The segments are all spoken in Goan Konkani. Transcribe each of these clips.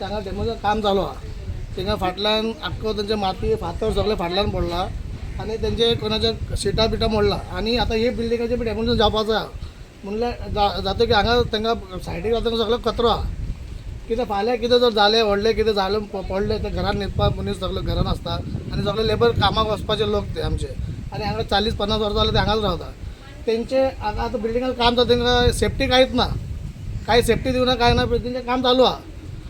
हांगा डेमोलिशन काम चालू आहा. थिंगा फाटल्यान आख्खो तेंचे माती फातर सगळे फाटल्यान पडला आनी तेंचे कोणाचे सिटां बिटां मोडला आनी आतां हे बिल्डिंगाचें बी डेमोलिशन जावपाचो आहा. म्हणल्यार जातकीर हांगा तांकां सायडीक आतां सगळो कचरो आहा. कितें फाल्यां कितें जर जालें व्हडलें कितें जालें पडलें तर घरान न्हिदपाक मनीस सगळे घरान आसता आनी सगळे लेबर कामाक वचपाचे लोक ते आमचे आनी हांगा 40-50 वर्सां जालें ते हांगाच रावता. तेंचे हांगा आतां बिल्डिंगान काम जाता तेंकां सेफ्टी कांयच ना, कांय सेफ्टी दिवना कांय ना, तेंचें काम चालू आहा.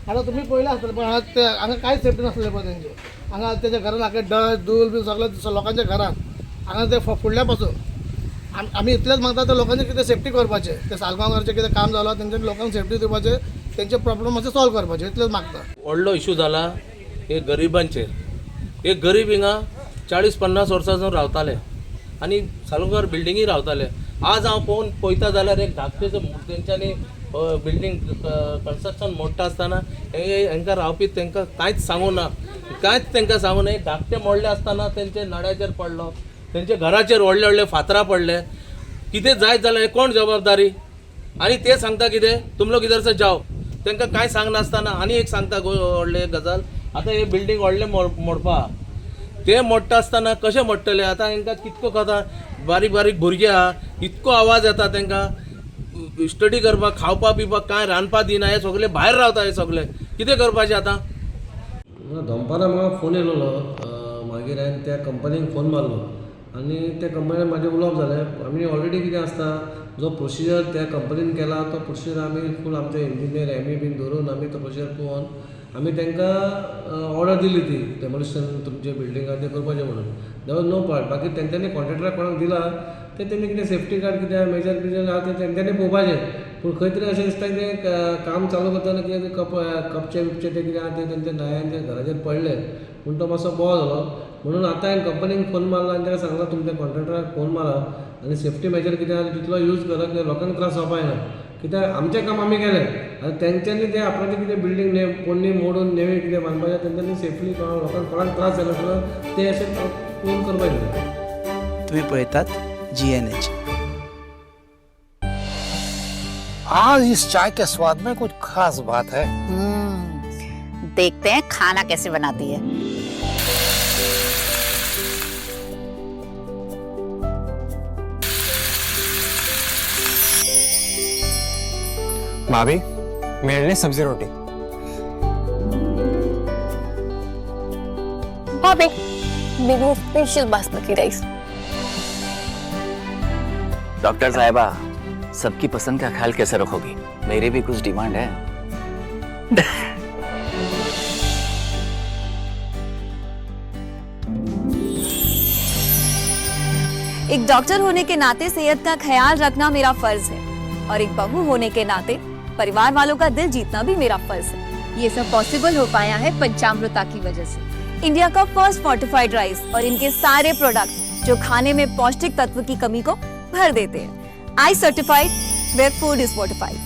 आतां तुमी पळयलें आसतलें पण हांगा ते हांगा कांयच सेफ्टी नासलें पळय तेंचें. हांगा तेंच्या घरान आख्खें डस्ट धूल बी सगळें लोकांच्या घरान हांगा ते फुडल्या पासून आमी इतलेंच मागता ते लोकांचे कितें सेफ्टी करपाचें, ते सालगांवकाराचें कितें काम जालां तेंच्या लोकांक सेफ्टी दिवपाचें, तेंचे प्रॉब्लम मातशें सॉल्व करपाचें, इतलेंच मागता. व्हडलो इशू जाला हे गरिबांचेर. हे गरीब हिंगा 40-50 वर्सां सावन रावताले आनी सालगांवकार बिल्डिंगी रावताले. आज हांव पळोवन पळयता जाल्यार एक धाकटेचो तेंच्यांनी बिल्डींग कन्स्ट्रक्शन मोडटा आसतना हेंकां रावपी तेंकां कांयच सांगू ना, कांयच तेंकां सांगू ना. धाकटे मोडले आसतना तेंचे नड्याचेर पडलो, तेंच्या घराचेर व्हडले व्हडले फातरां पडले. कितें जायत जाल्यार कोण जबाबदारी? आनी ते सांगता कितें तुम लोक इधर से जाओ, तेंकां कांय सांगनासतना. आनी एक सांगता व्हडलें एक गजाल, आतां हे बिल्डींग व्हडलें मोडपा, ते मोडटा आसतना कशें मोडटले? आतां हेंकां कितको कथा बारीक बारीक भुरगीं आहा, इतको आवाज येता तेंकां स्टडी करपाक, खावपा पिवपाक कांय रांदपा दिना. हे सगळे भायर रावता, हे सगळे कितें करपाचें आतां? दनपारां म्हाका फोन येयलेलो, मागीर हांवें त्या कंपनीक फोन मारलो आनी त्या कंपनीन म्हाजें उलोवप जालें. आमी ऑलरेडी कितें आसता जो प्रोसिजर त्या कंपनीन केला तो प्रोसिजर आमी फूल आमचे इंजिनियर एम ई बीन धरून आमी तो प्रोसिजर पळोवन आमी तांकां ऑर्डर दिली ती डेमोलिशन तुमचे बिल्डिंगाक तें करपाचें म्हणून. There was no part. बाकी तेंच्यांनी कॉन्ट्रेक्टराक कोणाक दिला तें तेणी कितें सेफ्टी गार्ड कितें मेजर बिजर आहा तें तेंच्यांनी पळोवपाचें. पूण खंय तरी अशें दिसता कितें काम चालू करतना कितें कपचे बिपचे ते कितें आहा ते तेंच्या नळ्यांच्या घराचेर पडले पूण तो मातसो बोव जालो. म्हणून आतां हांवें कंपनीक फोन मारला आनी ताका सांगलां तुमच्या कॉन्ट्रेक्टराक फोन मारा आनी सेफ्टी मेजर कितें आहा तितलो यूज करा कित्याक लोकांक त्रास जावपा जायना. कित्याक आमचें काम आमी केलें आनी तेंच्यांनी तें आपणाचें कितें बिल्डींग पोन्नी मोडून नवी कितें बांदपाचें तेंच्यांनी सेफली लोकांक कोणाक त्रास जायना तें अशें पळोवन करपाचें. तुम्ही पळयतात GNH. आज इस चाय के स्वाद में कुछ खास बात है। देखते हैं खाना कैसे बनाती है। भाभी मेरे लिए सब्जी रोटी। भाभी मेरे स्पेशल बासमती राइस। डॉक्टर साहिबा, सबकी पसंद का ख्याल कैसे रखोगी? मेरी भी कुछ डिमांड है। एक डॉक्टर होने के नाते सेहत का ख्याल रखना मेरा फर्ज है और एक बहू होने के नाते परिवार वालों का दिल जीतना भी मेरा फर्ज है। ये सब पॉसिबल हो पाया है पंचामृता की वजह से। इंडिया का फर्स्ट फोर्टिफाइड राइस और इनके सारे प्रोडक्ट जो खाने में पौष्टिक तत्व की कमी को भर देते हैं। I certified where food is fortified.